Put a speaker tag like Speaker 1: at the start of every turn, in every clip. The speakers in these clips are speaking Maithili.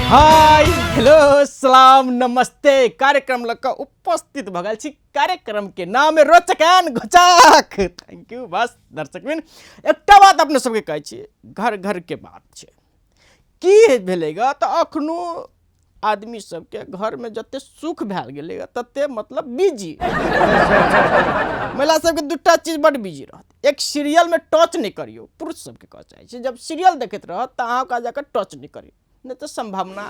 Speaker 1: हाय हेलो सलाम नमस्ते। कार्यक्रम लग कऽ उपस्थित भऽ गेल छी। कार्यक्रम के नाम है रोचक एंड घोचक। Thank you. बस दर्शकबिन एकटा बात अपने सबके कहै छी, घर घर के बात छै। की भेलै ग तऽ अखनो आदमी सबके घरमे जते सुख भए गेलै ग तते मतलब बिजी। महिला सबके दूटा चीज बड बिजी रहत। एक सीरियलमे टच नहि करियौ। पुरुष सबके कहऽ चाहै छी, जब सीरियल देखैत रहत तऽ अहाँ ओकरा जाकऽ टच नहि करियौ, नहि तऽ सम्भावना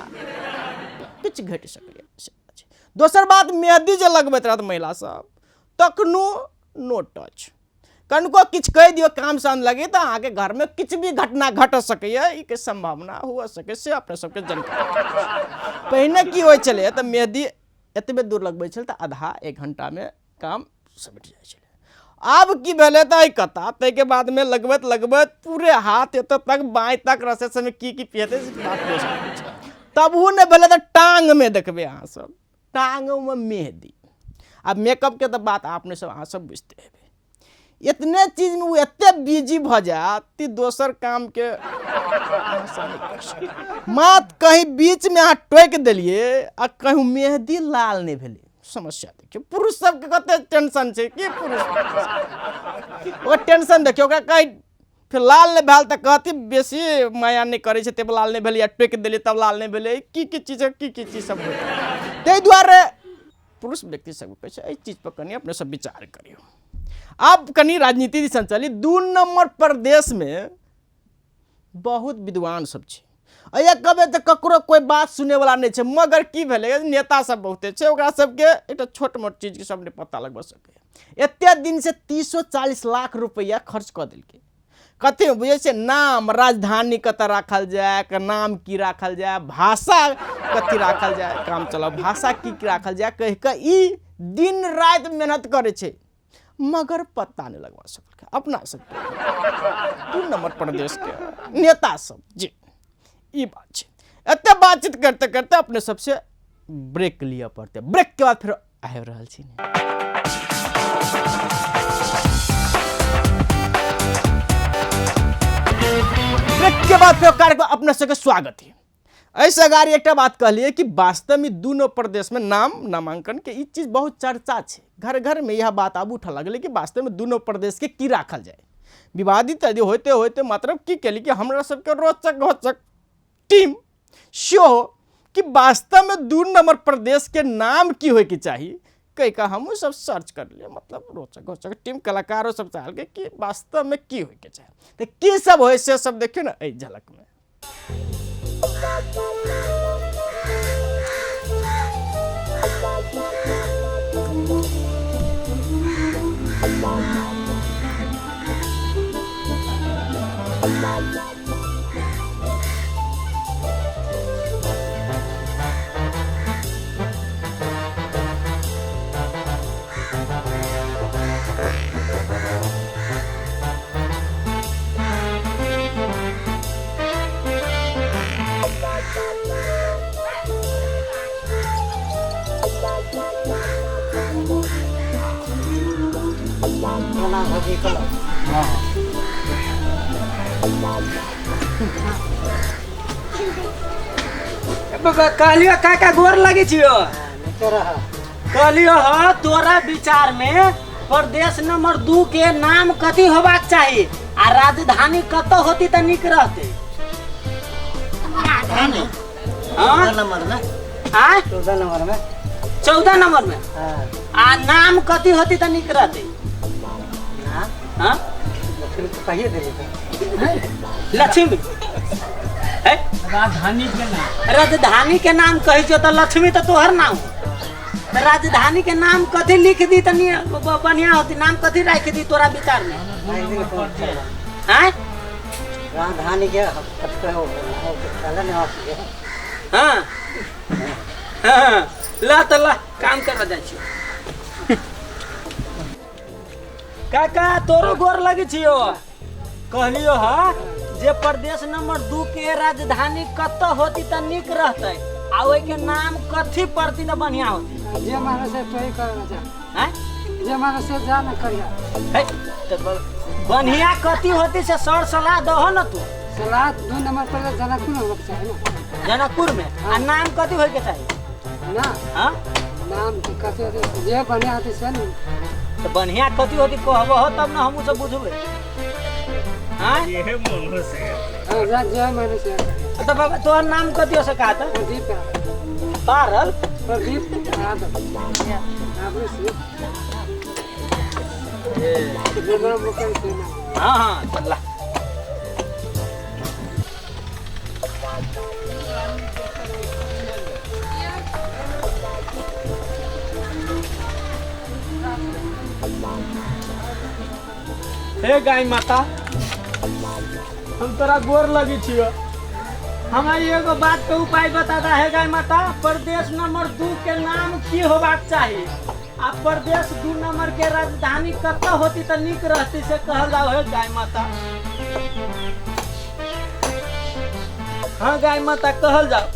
Speaker 1: किछु घटि सकैए। से बात छै। दोसर बात, मेहदी जे लगबैत रहत महिला सब तखनो नो टच। कनिको किछु कहि दियौ काम साम लगे तऽ अहाँके घरमे किछु भी घटना घट सकैए, ई सम्भावना हुअ सकै, से अपने सबके जानकारी। पहिने की होइ छलै तऽ मेहदी एतबे दूर लगबै छलै तऽ आधा एक घंटामे काम समटि जाइ छलै। आब की भेलै तऽ एहि कता ताहिके बादमे लगबैत लगबैत पूरे हाथ एतऽ तक बाँहि तक रसे सबमे की की पिहेतै से बात दोसर छै। तबहू नहि भेलै तऽ टाँगमे देखबै अहाँ सब, टाँगोमे मेहदी। आब मेकअपके तऽ बात अपने सब अहाँ सब बुझिते हेबै। इतने चीजमे ओ एते बिजी भऽ जायत कि दोसर कामके मात कहीं बीचमे अहाँ टोकि देलियै आ कहीं मेहदी लाल नहि भेलै, समस्या देखियौ। पुरुष सबके कते टेंशन छै कि पुरुष ओकर टेंशन देखियौ। ओकरा कहीं फेर लाल नहि भेल तऽ कहती बेसी माया नहि करै छै तब लाल नहि भेलै, या टोकि देलियै तब लाल नहि भेलै। की की चीज की की चीज सब होइ। ताहि दुआरे पुरुष व्यक्ति सबके कहै छै एहि चीजपर कनि अपने सब विचार करियौ। आब कनि राजनीति दिसन चली। 2 नम्बर प्रदेशमे बहुत विद्वान सब छै। अया कहबै तऽ ककरो कोइ बात सुनैवला नहि छै, मगर की भेलै नेता सब बहुते छै, ओकरा सबके एकटा छोट मोट चीजके सब नहि पता लगबऽ सकैए। एते दिनसँ 340 लाख रुपैआ खर्च कऽ देलकै। कथी बुझै छियै नाम, राजधानी कतऽ राखल जाय, के नाम की राखल जाय, भाषा कथी राखल जाय, काम चलाउ भाषा की की राखल जाय कहि कऽ ई दिन राति मेहनत करै छै, मगर पता नहि लगवा सकलकै अपना सबके 2 नंबर प्रदेशके नेता सब जी। ई बात छै। एते बातचीत करते करते अपने सबसे ब्रेक लिअ पड़तै। ब्रेक के बाद फेर आबि रहल छी। ब्रेक के बाद फेर कार्यक्रम अपने सबके स्वागत है। एहिसँ अगाड़ी एकटा बात कहलियै कि वास्तवमे दुनू प्रदेशमे नाम नामांकन के ई चीज बहुत चर्चा छै। घर घरमे इएह बात आब उठऽ लगलै कि वास्तवमे दुनू प्रदेशके की राखल जाय। विवादित यदि होइते होइते मतलब की केली कि हमरा सबके रोचक घोचक टीम सेहो कि वास्तवमे 2 नंबर प्रदेशके नाम की होइके चाही कहि कऽ हमहूँ सब सर्च करलियै। मतलब रोचक घोचक टीम कलाकारो सब चाहलकै कि वास्तवमे की होइके चाही, तऽ की सब होइ से सब देखियौ ने एहि झलकमे।
Speaker 2: बाबा कहलियो काका गोर लगे छियो। कहलियो ह तोरा विचार में प्रदेश नंबर 2 के नाम कथी होबाक चाही आ राजधानी कतऽ होती तऽ नीक रहते?
Speaker 3: राजधानी
Speaker 2: हाँ?
Speaker 3: नंबर में।
Speaker 2: आँ?
Speaker 3: 14 नंबर में।
Speaker 2: 14 नंबर में।
Speaker 3: हाँ।
Speaker 2: आ नाम कथी होती तऽ नीक रहते?
Speaker 3: नाम?
Speaker 2: हाँ?
Speaker 3: लक्ष्मी तो कहिए देली तो।
Speaker 2: लक्ष्मी। है?
Speaker 4: राजधानी के नाम।
Speaker 2: राजधानी के नाम कहै छियो तऽ लक्ष्मी तऽ तोहर नाम हो। तऽ राजधानी के नाम कथी लिख दी तऽ बढ़िया होती? नाम कथी राखि दी तोरा विचार में? आँय?
Speaker 3: राजधानी के कथी कहो, चले नहीं आती है।
Speaker 2: हाँ। हाँ। ला तऽ ला काम करऽ जाइ छियो। काका तोरो गोर लगे छियो। कहलियो ह जे प्रदेश नंबर 2 के राजधानी कतऽ होती तऽ नीक रहतै आ ओहि के नाम कथी पड़ती तऽ बढ़िया होती?
Speaker 3: जे माने से तोही करना चाह।
Speaker 2: आँय?
Speaker 3: जे माने से जा न करिया।
Speaker 2: है, तऽ बढ़िया कथी होती से सर सलाह दहो न तू।
Speaker 3: सलाह 2 नंबर पर जनकपुर में होके चाही ना।
Speaker 2: जनकपुर में आ नाम कथी होय के चाही?
Speaker 3: ना
Speaker 2: हाँ
Speaker 3: नाम के कथी होते जे बढ़िया होते से ने।
Speaker 2: तो बढ़िया कथी होती कहबो हो तब ना हमहू सब बुझबै। हाँ
Speaker 3: हाँ जे मने से।
Speaker 2: तो बाबा तोहर नाम कथी हो से कहा था?
Speaker 3: प्रदीप
Speaker 2: पारल
Speaker 3: प्रदीप यादव। आबू से ए बड़ा मुकन से ना।
Speaker 2: हाँ हाँ चल। हे गाय माता, हम तोरा गोर लगी छियो। हमरा एगो बात के उपाय बताता है गाय माता, प्रदेश नंबर 2 के नाम की होबाक चाही आ प्रदेश 2 नंबर के राजधानी कतऽ होती तऽ नीक रहती से कहल जाओ है गाय माता। हाँ गाय माता कहल जाओ।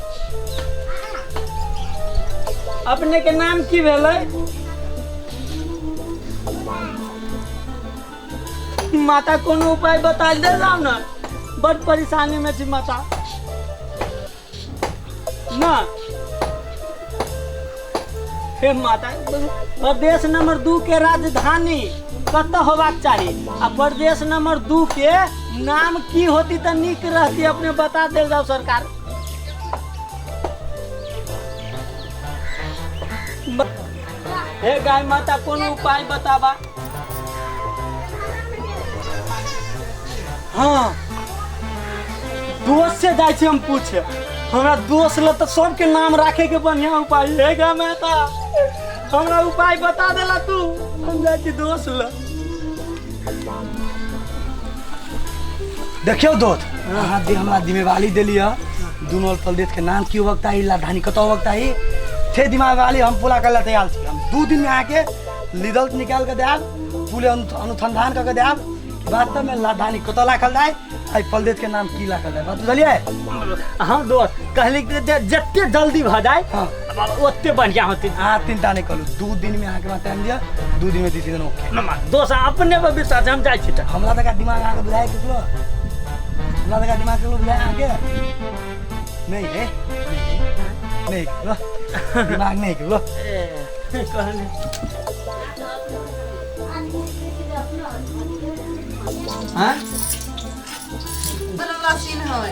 Speaker 2: अपने के नाम की भेलै? माता कोनो उपाय बता दे जाओ ना, बड़ परेशानी में छी माता ना। हे माता, प्रदेश नंबर 2 के राजधानी कतऽ होबाक चाही आ प्रदेश नंबर 2 के नाम की होती तऽ नीक रहती, अपने बता देल जाओ सरकार। हे गाय माता कोनो उपाय बताबा। हाँ दोस्त से जाइ छी हम पूछे, हमरा दोस्त ल तऽ सबके नाम राखे के बढ़िया उपाय है। गाय माता हमरा उपाय बता देला तू, हम जाइ छी दोस्त ल।
Speaker 5: देखियौ दोस्त, अहाँ हमरा जिम्मेवारी देलियै दुनू प्रदेश के नाम की होबक चाही, राजधानी कतऽ होबक चाही, से जिम्मेवारी हम पूरा करै लए तैयार छी। हम 2 दिन में अहाँके रिजल्ट निकालि कऽ देब, पूरे अनुसंधान कऽ के देब वास्तव में राजधानी कतऽ राखल जाय, एहि प्रदेश के नाम की राखल जाय। बात बुझलियै?
Speaker 2: हाँ दोस्त कहली कि जते जल्दी भऽ जाय
Speaker 5: हाँ
Speaker 2: ओते बढ़िया होती।
Speaker 5: अहाँ चिंता नहीं करू, 2 दिन में अहाँके टाइम दिअ, 2 दिन में डिसीजन ओके।
Speaker 2: दोस्त अपने पर विश्वास, हम जाइ छी।
Speaker 5: हमरा तक दिमाग अहाँके बुझाय ककरो? हमरा तक दिमाग ककरो बुझाय अहाँके? नहीं है, नहीं ककरो दिमाग नहीं ककरो।
Speaker 2: कहले
Speaker 5: हाँ
Speaker 6: सीन है।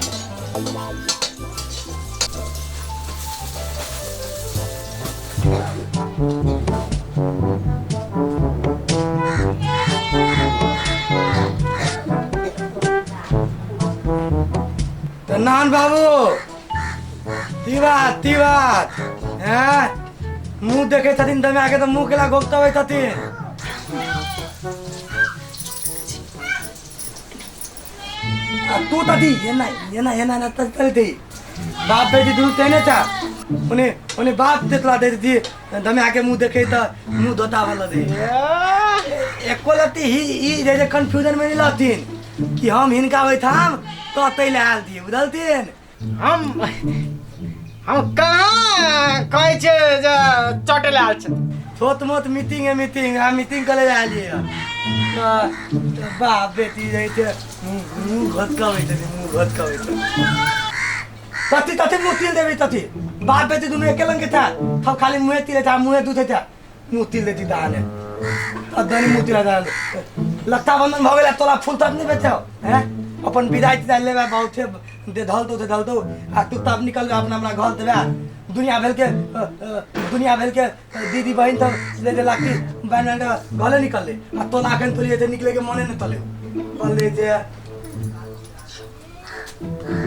Speaker 5: तो नान बाबू ती बात हैं मुँह देखे छथिन दमे के तो मुँह केला घोकतबै छथिन। तू तती एना एना एना ना चलती बाप बेटी दुनू तेने था, उन्हें उन्हें बाप तेतला दे दी दमे आके मुँह देखे त मुँह धोता वाला दे एको लती ही ई जे कंफ्यूजन में नहीं लथिन कि हम हिनका ओहिठाम तो तै ले आयल दिए बुझलथिन।
Speaker 1: हम कहाँ कहै छियै जे चटे ले आयल छै।
Speaker 5: छोट मोट मीटिंग है, मीटिंग हम मीटिंग करे आलिए तो बाप बेटी जे छै मुँह घोटकाबै छथिन, मुँह घोटकाबै छथिन। तथी तथी मुँह तिल देबै तथी बाप बेटी दुनू एके रंग के था, सब खाली मुँहे तिले था, मुँहे दूधे था, मुँह तिल देती तहने अदनी मुँह तिला तहने रक्षाबंधन भऽ गेलै तोरा फूल तब नहीं बेचौ हैं अपन विदाई तिदाई लेबै बहुते दे धल दो धल दो आ तू तब निकल अपना हमरा घर देबै। दुनिया भर के दुनिया भर के दीदी बहन सब ले ले लागी बहन घरे निकल ले आ तोला अखन तोली जे निकले के मने न तले कहले जे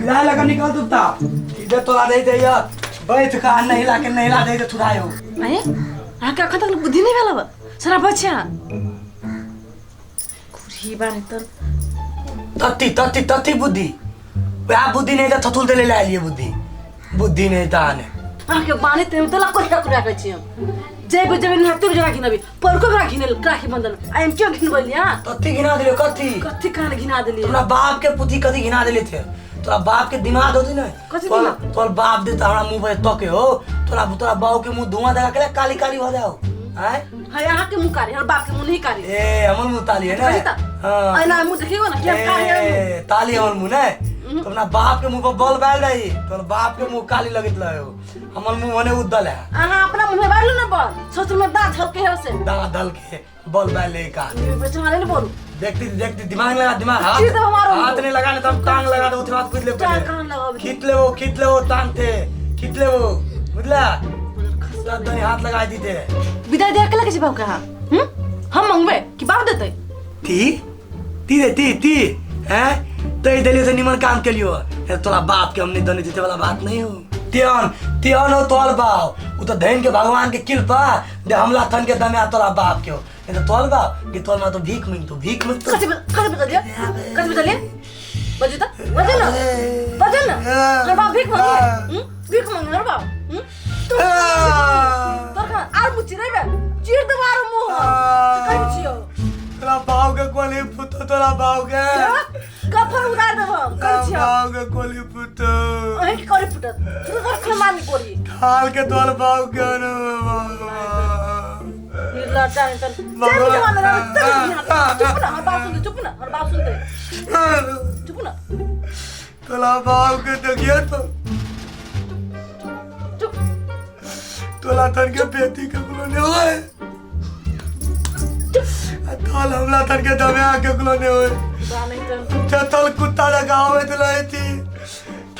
Speaker 5: विदाई लगा निकल तू ता सीधे तोला दे दे बैठ का नहिला के नहिला दे दे थुराय हो।
Speaker 6: अरे अहाँके अखन तक बुद्धि नहीं भेल सारा बच्चा कुरी बारे त
Speaker 5: तत्ती तत्ती तत्ती बुद्धि वह बुद्धि नहीं त थथुल दे ले आलिए बुद्धि बुद्धि नहीं ताने
Speaker 6: अहाँके बानी ते तला कोरिया कोरिया करै छी हम जेबे जेबे नहते बजे राखी नबी परको राखी ने राखी बंधन I am क्यों घिनबलिया हां
Speaker 5: तत्ती घिना देलियो कथी
Speaker 6: कथी कान घिना देलियो?
Speaker 5: तोरा बाप के पुथी कथी घिना देले थे? तोरा बाप के दिमाग होती ना तोर बाप दे हमरा मुंह पे तके हो तोरा तोरा बाऊ के मुंह धुआं दगा के काली काली हो जाओ हैं।
Speaker 6: हां यहां के मुंह कारी हमर बाप के मुंह नहीं कारी।
Speaker 5: ए हमर मुंह ताली है ना। हां
Speaker 6: ऐना मुंह देखियो ना कि हम कारी
Speaker 5: है। ताली हमर मुंह ने तो अपना बाप के मुंह पर बल बाल रही, तोर बाप के मुंह काली लगत रहे हो, हमर मुंह होने उदल है।
Speaker 6: अहाँ अपना मुंह में बालू न बल सोच में दांत झलके है से
Speaker 5: दांत दल के बल बाल ले का
Speaker 6: बेटा मारे ने बोलू।
Speaker 5: देखती देखती दिमाग लगा, दिमाग हाथ
Speaker 6: चीर दो हमारो।
Speaker 5: हाथ नहीं लगा नहीं तब टांग लगा दो, उठे बात कूद ले
Speaker 6: टांग कहाँ लगाबे?
Speaker 5: खींच ले वो, खींच ले वो टांग थे, खींच ले वो, बुझला सब तनी हाथ लगा दी थे।
Speaker 6: विदाई दे के लगे छै बाप के? हां हम मंगबे कि बाप देते?
Speaker 5: ती ती दे ती ती हैं तई देलियो से निमन काम के लियो, तोरा बाप के हमने दने देते वाला बात नहीं हो। तियन तियन हो तोल बाप, उ तो धन के भगवान के कृपा दे हमला थन के दमे तोरा बाप के हो, नहीं तो तोल बाप कि तोल मा तो भीख मांगतो, भीख मांगतो।
Speaker 6: कथि कथि बदलिए, कथि बदलिए? बजू त बजू ना, बजू ना तोर बाप भीख मांगे, भीख मांगे तोर बाप। तू तोर का आर मुची रे बे चीर दे मारो मुंह कहि छियो।
Speaker 5: तोरा बाप के कोली पुतो, तोरा बाप के
Speaker 6: कफन उड़ा देब हम कहि छियो।
Speaker 5: बाप के कोली पुतो
Speaker 6: अहीं के कोली पुटत तू तोर खमानी कोली
Speaker 5: थाल के तोर बाप के न
Speaker 6: निर्लज्जा है तन चल जवान रे चुप ना, हर बाप सुनते, चुप ना, हर बाप सुनते, चुप ना।
Speaker 5: तोरा बाप के देखिए तो
Speaker 6: चुप,
Speaker 5: तोला थन के बेटी के कुलो ने होए, तोल हमला थन के दमे आके कुलो ने होए, चतल कुत्ता लगावे तो लई थी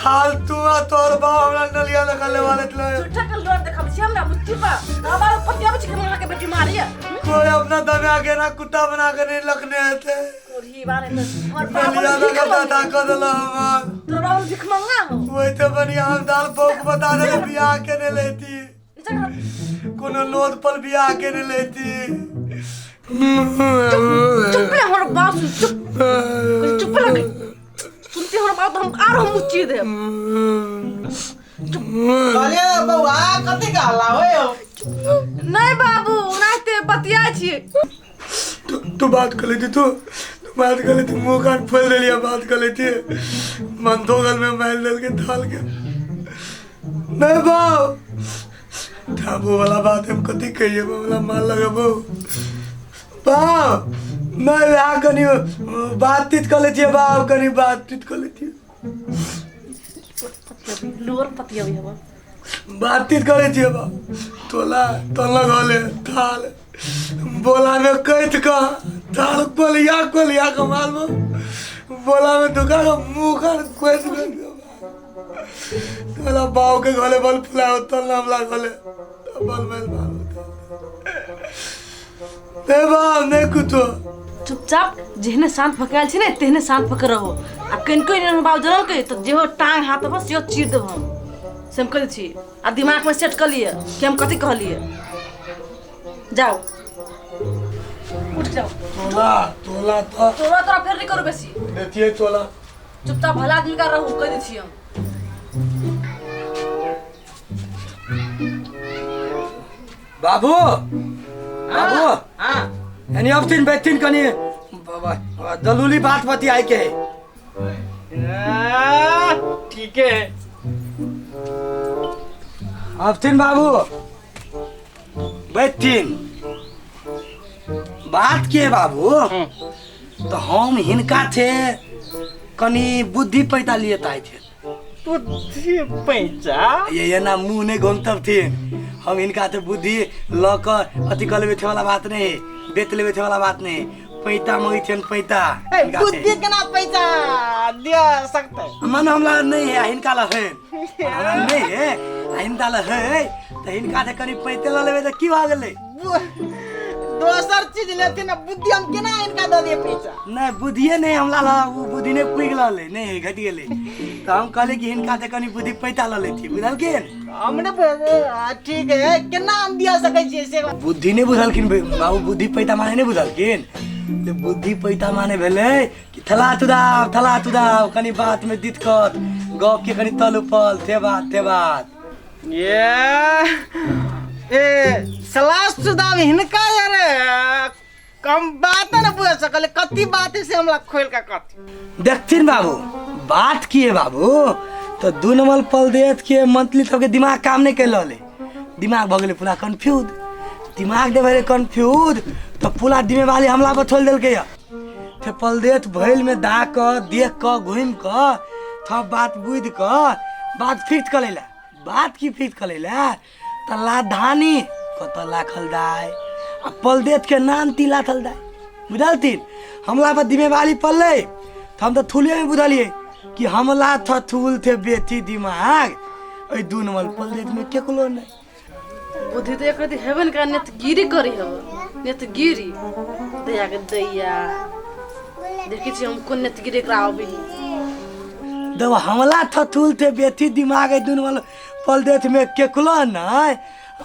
Speaker 5: थाल तू आ तोर बाप हमरा नलिया लगा ले वाले तले
Speaker 6: झूठा के लोर देखब छी हमरा मुच्ची बा हमार पतिया बच के हमरा के बेटी मारिया
Speaker 5: कोई अपना दमे आके ना कुत्ता बना के नहीं लखने थे
Speaker 6: कोरी बारे तो हमर बाप
Speaker 5: नलिया लगा था कर दला हमार
Speaker 6: तोर बाप भीख मंगा हो
Speaker 5: वही तो बढ़िया हम दाल पोक बता दे बियाह के ने लेती कोनो लोद पर बियाह के ने लेती।
Speaker 6: चुप रे हमर बाप चुप चुप लगे सुनते हमर बाप हम आर हम मुच्ची दे।
Speaker 1: अरे बउआ कथी कहला हो?
Speaker 6: नहीं बाबू ओनाहिते बतिया छियै।
Speaker 5: तू बात कर लेती, तू बात कर लेती, मुंह कान खोल दे लिया बात कर लेती, मन धो गल में मैल दल के थाल के नहीं बाप थाबो वाला बात हम कथी कहिए वाला माल लगबो बाप नहीं वहाँ कनी बातचीत कर लेती है बाप, कनी बातचीत कर लेती है,
Speaker 6: लोर पतिया भी हवा
Speaker 5: बातचीत कर लेती है बाप। तोला तोला गले थाल बोला में कैत का थाल कोलिया कोलिया कमाल में बोला में दुका का मुंह का क्वेस तोला बाव के गले बल फुलाओ तोला हमला गले बल मेल माल ते बाप नहीं कुछो।
Speaker 6: चुपचाप जेहने शांत भकायल छी ने तेहने शांत भक रहो आ कनिको एहन बाप जनल के तो जेहो टांग हाथ बस यो चीर देब हम से हम कहै छी आ दिमाग में सेट कर लिए कि हम कथी कहलिए। जाओ उठ जाओ।
Speaker 5: तोला तोला तो
Speaker 6: तोला तोरा फेर नहीं करू बेसी
Speaker 5: देखिए तोला
Speaker 6: चुपचाप भला आदमी का रहू कह दै छी हम।
Speaker 5: बाबू बाबू
Speaker 1: हां
Speaker 5: यानी अब तीन बैठिन कनी दलूली बात बती आई के
Speaker 1: ठीक है।
Speaker 5: अब तीन बाबू बैठिन बात के बाबू तो हम हिनका थे कनी बुद्धि पैता लिए ताई थे
Speaker 1: बुद्धि पैसा
Speaker 5: ये ना मुंह नहीं घूमतब थे हम इनका तो बुद्धि ल कर अति कर लेवे थे वाला बात नहीं, बेच लेवे थे वाला बात नहीं, पैसा मंगी थे पैसा
Speaker 1: बुद्धि के ना पैसा दिया सकते
Speaker 5: मन हमला नहीं है इनका ला है हमरा नहीं है इनका ला है तो इनका से कनी पैसे ल लेवे तो की भ गेलै?
Speaker 1: दोसर चीज लेते ना बुद्धि हम केना इनका दे दिए पैसा?
Speaker 5: नहीं बुद्धिए नहीं हमला ला वो बुद्धि ने पुग लले नहीं घट गेलै तो हम कहले कि इनका से कनी बुद्धि पैसा ल लेती बुझलखिन?
Speaker 1: हमने ठीक है केना हम दिया सकै छियै से
Speaker 5: बुद्धि नहीं बुझलखिन बाबू, बुद्धि पैसा माने नहीं बुझलखिन। ते बुद्धि पैसा माने भेलै कि थला तुदाव थला तुदाव कनी बात में दिक्कत गप के कनी तल उपल थे बात थे बात
Speaker 1: ये ए सलाह सुदाव हिनका यार कम बात न बुझ सकल कति बात से हमरा खोल के कथी
Speaker 5: देखथिन बाबू बात किए बाबू तो दू नंबर पल देत के मंथली सबके दिमाग काम नहीं कैल रहलै, दिमाग भऽ गेलै पूरा कंफ्यूज, दिमाग दे भेलै कंफ्यूज तो पूरा जिम्मेवारी हमला पर छोड़ देलकै। ते पल देत भैल में दा कऽ देख कऽ घुमि कऽ थप बात बुझि कऽ बात फिक्स कऽ लैला। बात की फिक्स कऽ लैला तऽ लाधानी कतऽ लाखल दाय आ पलदेत के नाम ती लाथल दाय, बुझलथिन? हमला पर जिम्मेवारी पड़लै तऽ हम तऽ थुलिए में बुझलियै कि हमला थूल थे बेथी दिमाग एहि दू नंबर पलदेत में केकरो नहीं।
Speaker 6: बुद्धि तऽ एक हेबे ने कर, नेतगिरी करी हब नेतगिरी। दैया के दैया, देखै छी हम कोन नेतगिरी एकरा अबही।
Speaker 5: जब हमला थथुल थे बेथी दिमाग एहि दुनू पलदेत में केकरो नहीं,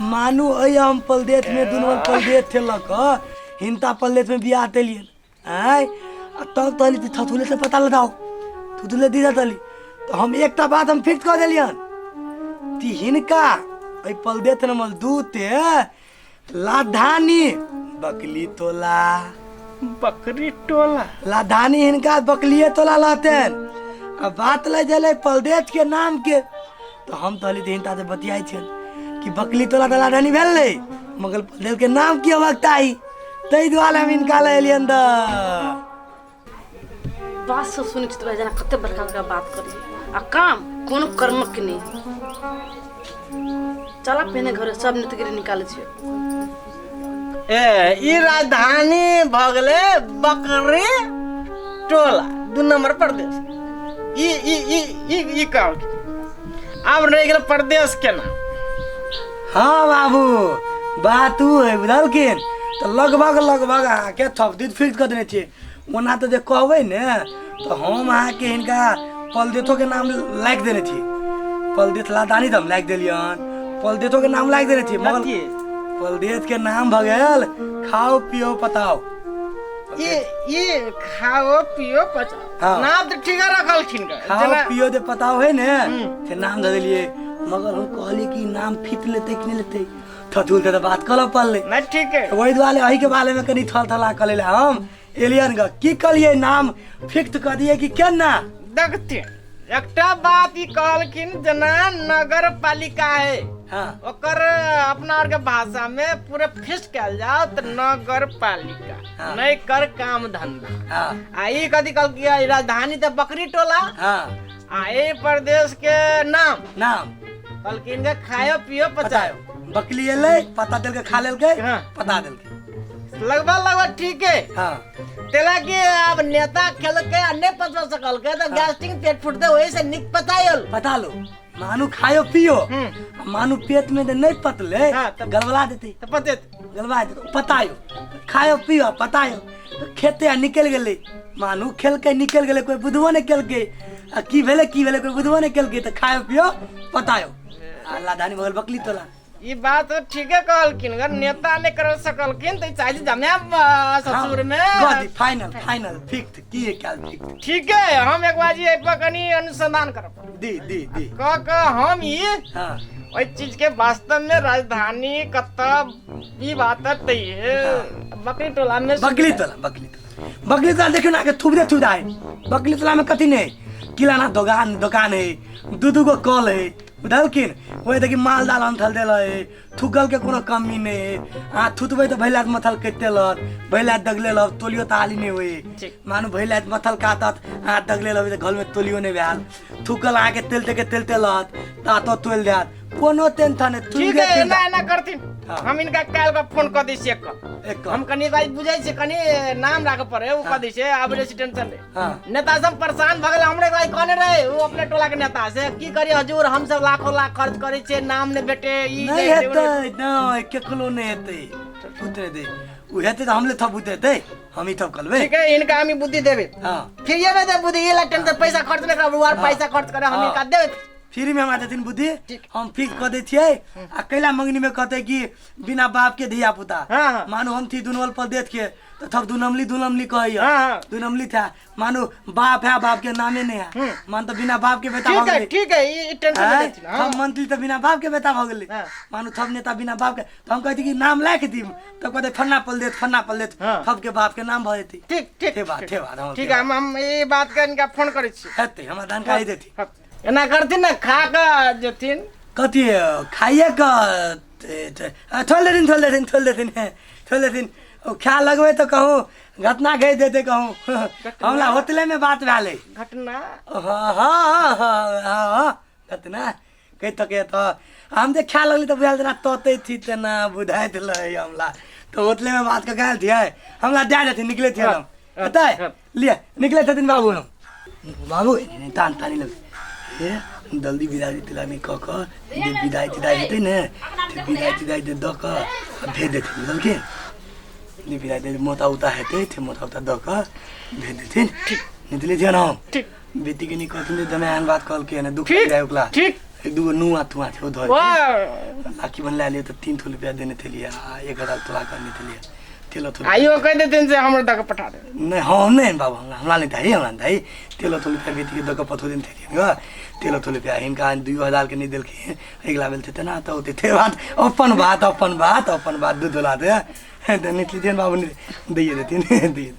Speaker 5: मानू अइ हम पलदेत में दुनू पलदेत थे लऽ कऽ हिनता पलदेत में बियाह देलियनि आँय। आ तब तली थथुले से पता लगाओ, थुथुले दीदा तली तऽ हम एकटा बात हम फिक्स कऽ देलियनि कि हिनका एहि पलदेत नंबर 2 ते लाधानी बकली तोला,
Speaker 1: बकरी टोला
Speaker 5: लाधानी हिनका बकलिए तोला लहतेन। आ बात ले गेलै पलदेत के नाम के, तो हम तहली तऽ हिनका से बतियाइ छियनि कि बकली तोला तऽ लाधानी भेल नै, मगर पलदेत के नाम की होबाक चाही, ताहि दुआरे हम हिनका लए एलियनि तऽ।
Speaker 6: बात सब सुनै छी तऽ जेना कते बड़का बड़का बात करी आ काम कोनो कर्मक नहि। चला पहिने घरे सब नेतगिरी निकालै छियै।
Speaker 1: ए ई राजधानी भऽ गेलै बकरी टोला 2 नंबर प्रदेश। ई ई ई ई ई कहलखिन आब रहि गेल प्रदेश के नाम।
Speaker 5: हाँ बाबू बात उ है, बुझलखिन? तऽ लगभग लगभग अहाँके थपदीत फिक्स कऽ देने छियै। ओना तऽ जे कहबै ने तऽ हम अहाँके हिनका पलदेथो के नाम लाखि देने छी। पलदेथ लादानी तऽ हम लाखि देलियन, पलदेथो के नाम लाखि देने छी, मगर
Speaker 1: कथी?
Speaker 5: पलदेथ के नाम भऽ गेल खाओ पियो पताओ।
Speaker 1: ई ई खाओ पियो पचाओ।
Speaker 5: हाँ।
Speaker 1: नाम तऽ ठीके रखलखिन गे।
Speaker 5: खाओ
Speaker 1: जेना
Speaker 5: पियो जे पताओ है ने से नाम धऽ देलियै, मगर हम कहलियै कि नाम फिट लेतै कि नहि लेतै, थथुल तऽ बात करऽ पड़लै।
Speaker 1: नहि ठीक है।
Speaker 5: ओहि दुआरे एहि के बारे में कनि थल थला कऽ लेले हम एलियन ग। की कहलियै नाम फिक्स कऽ दियै कि केना?
Speaker 1: देखथिन एकटा बात ई कहलखिन जेना नगर पालिका है,
Speaker 5: हाँ,
Speaker 1: ओकर अपना आर के भाषा में पूरे फिक्स कयल जाओ तऽ नगर पालिका,
Speaker 5: हाँ।
Speaker 1: नहीं कर काम धंधा।
Speaker 5: हाँ।
Speaker 1: आ ई कथी कहलकै राजधानी तऽ बकरी टोला,
Speaker 5: हाँ,
Speaker 1: आ ए प्रदेश के नाम
Speaker 5: नाम
Speaker 1: कहलखिन के खायो पियो पचायो।
Speaker 5: बकली एलै पता देलकै, खा लेलकै,
Speaker 1: हाँ।
Speaker 5: पता देलकै।
Speaker 1: लगभग लगभग ठीक है।
Speaker 5: हाँ।
Speaker 1: तेला कि अब नेता खेलके आ नहीं पचवा सकलके तो गैस्ट्रिक पेट फूटते वही से निक पचायल।
Speaker 5: पता लो मानू खायो पियो, मानू पेट में नहीं पतले,
Speaker 1: हाँ, तब
Speaker 5: गड़बड़ा देते।
Speaker 1: तो पते
Speaker 5: गड़बड़ा देते। पतायो खायो पियो पतायो तो खेते आ निकल गेलै, मानू खेलके निकल गेलै, कोई बुझबो नहीं केलकै। आ की भेलै की भेलै कोई बुझबो नहीं केलकै, तऽ खायो पियो पतायो आ लाधानी बगल बकली तोला।
Speaker 1: ई बात तो ठीके कहलखिन, अगर नेता नहीं कर सकलखिन तो चाहे जमे ससुर में
Speaker 5: कह दी फाइनल फाइनल फिक्स की है क्या फिक्स।
Speaker 1: ठीक है, हम एक बार जी पर कनी अनुसंधान करब।
Speaker 5: दी दी दी
Speaker 1: क क हम ई
Speaker 5: हाँ।
Speaker 1: ओहि चीज के वास्तव में राजधानी कतऽ ई बात तय है बकरी टोला में।
Speaker 5: बकली तोला, बकली तोला, बकली तोला देखियौ ना के थुबरे थुबरा है। बकली तोला में कथी नहीं, किराना दोकान दोकान है, दू दू गो कल है, बुझलखिन? ओहि देखी माल दाल अंथल देल है, थुकल के कोनो कमी नहीं है। अहाँ थुतबै तऽ भैला मथल कटि लत, भैला दगले लब तोलियो ताली नहीं होय, मानू भैला मथल काटत अहाँ दगले लब तऽ घर में तोलियो नहीं भेल। थुकल अहाँके तेलते के तेलते लत तातो तोलि देत, कोनो टेंशन नहीं।
Speaker 1: ठीक है, एना एना करथिन।
Speaker 5: हाँ।
Speaker 1: हम इनका काल्हि के फोन कऽ दै छियै एक
Speaker 5: एक
Speaker 1: हम कनी भाई बुझै छियै कनी नाम राखऽ पड़े ओ कऽ दै छियै। आब बेसी टेंशन नहीं।
Speaker 5: हाँ।
Speaker 1: नेता सब परेशान भऽ गेल। हमरे भाई कहने रहे ओ अपने टोला के नेता से की करी हजूर, हम सब लाखों लाख खर्च करै छियै नाम नहि भेटे ई
Speaker 5: नहीं
Speaker 1: नहि
Speaker 5: हेतै, नहीं केकरो नहीं हेतै, उतरे दे उ हेतै तऽ हमले थप उतरेतै, हम ही थप करबै।
Speaker 1: ठीक है, इनका हम ही बुद्धि देबै।
Speaker 5: हाँ।
Speaker 1: फिर ये में दे बुद्धि, ये ला टेंशन पैसा खर्च नहीं करब और पैसा खर्च करे हम इनका देबै
Speaker 5: फ्री में हमरा देथिन बुद्धि,
Speaker 1: ठीक।
Speaker 5: हम फिक्स कऽ दै छियै। आ कैला मंगनी में कहतै कि बिना बाप के धिया पुता,
Speaker 1: हाँ, हाँ।
Speaker 5: मानू हम थी दुनू पर देख के तो थप दुनमली दुनमली कहैया,
Speaker 1: हाँ, हाँ।
Speaker 5: दुनमली था, मानू बाप है बाप के नामे नहीं है, मान तो बिना बाप के बेटा
Speaker 1: ठीक
Speaker 5: भऽ
Speaker 1: है
Speaker 5: गेलै।
Speaker 1: ठीक है, ई टेंशन नहीं
Speaker 5: आँय?
Speaker 1: लेथिन, हाँ।
Speaker 5: थप मंत्री तऽ बिना बाप के बेटा भऽ गेलै,
Speaker 1: हाँ।
Speaker 5: मानू थप नेता बिना बाप के, तऽ हम कहै छी कि नाम लाखि दी तऽ कहतै फन्ना पल देत, फन्ना पल देत,
Speaker 1: हाँ।
Speaker 5: थप के बाप के नाम भऽ जेतै।
Speaker 1: ठीक ठीक
Speaker 5: थे बात,
Speaker 1: ठीक।
Speaker 5: थे बात, हाँ,
Speaker 1: ठीक
Speaker 5: थे
Speaker 1: है, हम ई बात के इनका फोन करै छी।
Speaker 5: हेतै, हमरा जानकारी देथिन।
Speaker 1: हाँ। एना करथिन ने खा कऽ जेथिन
Speaker 5: कथी खाइए कऽ थोल देथिन, थोल देथिन, थोल देथिन, थोल देथिन। ओ खा लगबै तऽ कहूँ घटना कहि देते कहूँ हमरा होटले में बात भेलै।
Speaker 1: घटना?
Speaker 5: हाँ हाँ हाँ हाँ, घटना कहि तके तऽ हम जे खाय लगली तऽ बुझायल जेना तते थी तेना बुझाइत रहै हमरा। तऽ होटले में बात कऽ गेल थियै, हमरा दए देथिन। निकले थियै हम हेतै लिए निकले छथिन बाबू। हम बाबू तान तानी लग हे जल्दी विदाई तिदाई कऽ कऽ जे विदाई तिदाई हेतै ने, ते विदाई तिदाई दऽ कऽ आ भेज देथिन, बुझलखिन? जे विदाई दे मोता उता हेतै ते मोता उता दऽ कऽ भेज देथिन। निकले छियै हम।
Speaker 1: ठीक।
Speaker 5: बेटी के नहीं कहथिन जे जमाइ एहन बात कहलकै हन, दुख
Speaker 1: ठीक,
Speaker 5: लागि जाइ ओकरा।
Speaker 1: ठीक।
Speaker 5: एक दूगो नुआ तुआ छै, ओ धऽ
Speaker 1: वाह।
Speaker 5: राखी बनला लियै तऽ 3 ठो रुपया देने थेलियै आ 1000 तोरा करने थेलियै तेल थोल।
Speaker 1: आइयो कहि देथिन से हमरो दऽ कऽ पठा दे।
Speaker 5: नहीं, हम नहीं बाबू, हमरा हमरा नहीं चाही, हमरा नहीं चाही। तेल थोल रुपया बेटी के दऽ कऽ पठो देने थेलियै ग। तेल थोल रुपया हिनका 2000 के नहीं देलखिन, अगिला बेल तेना तऽ ओते थे बात अपन बात अपन बात अपन बात दूध धोला दे तऽ निकली थिन बाबू, दैये देथिन, दैये।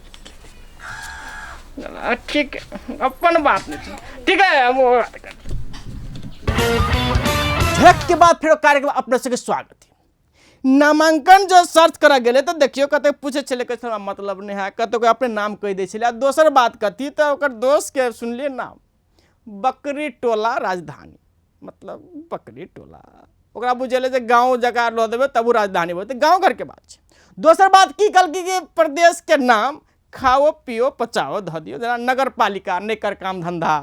Speaker 1: ठीक, अपन बात नहीं, ठीक है। हम वो बात कर झलक के बाद फेर कार्यक्रम अपने सबके स्वागत है। नामांकन जो सर्च करऽ गेलै तऽ देखियौ कतेक पूछै छलै, कहै छलै हमरा मतलब नहि है, कतौ अपने नाम कहि दै छलै। आ दोसर बात कथी तऽ ओकर दोस्तके सुनलियै नाम बकरी टोला राजधानी, मतलब बकरी टोला ओकरा बुझेलै जे गाँव जकाँ लऽ देबै तब ओ राजधानी बनतै, गाँव घरके बात छै। दोसर बात की कहलकै कि प्रदेशके नाम खाओ पियो पचाओ धऽ दियौ, जेना नगर पालिका नहि कर काम धन्धा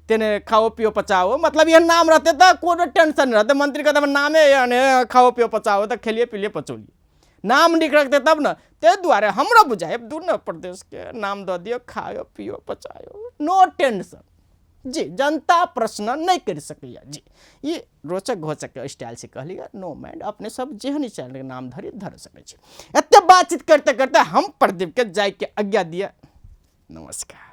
Speaker 1: तेने खाओ पियो पचाओ, मतलब एहन नाम रहतै तऽ कोनो टेंशन नहि रहतै मंत्री के। तऽ नामे एहन है खाओ पियो पचाओ, तऽ खेलिए पिलिए पचौलिए, नाम नीक रखतै तब ने। ताहि दुआरे हमरो बुझाइ दुनू प्रदेशके नाम दऽ दियौ खाओ पियो पचाओ, नो टेंशन जी, जनता प्रश्न नहि करि सकैए जी। ई रोचक घोचक स्टाइल से कहलियै, नो माइंड, अपने सब जेहन चैनलके नाम धरी धर सकै छी। एते बातचीत करते करते हम प्रदीपके जाइके आज्ञा दिअ। नमस्कार।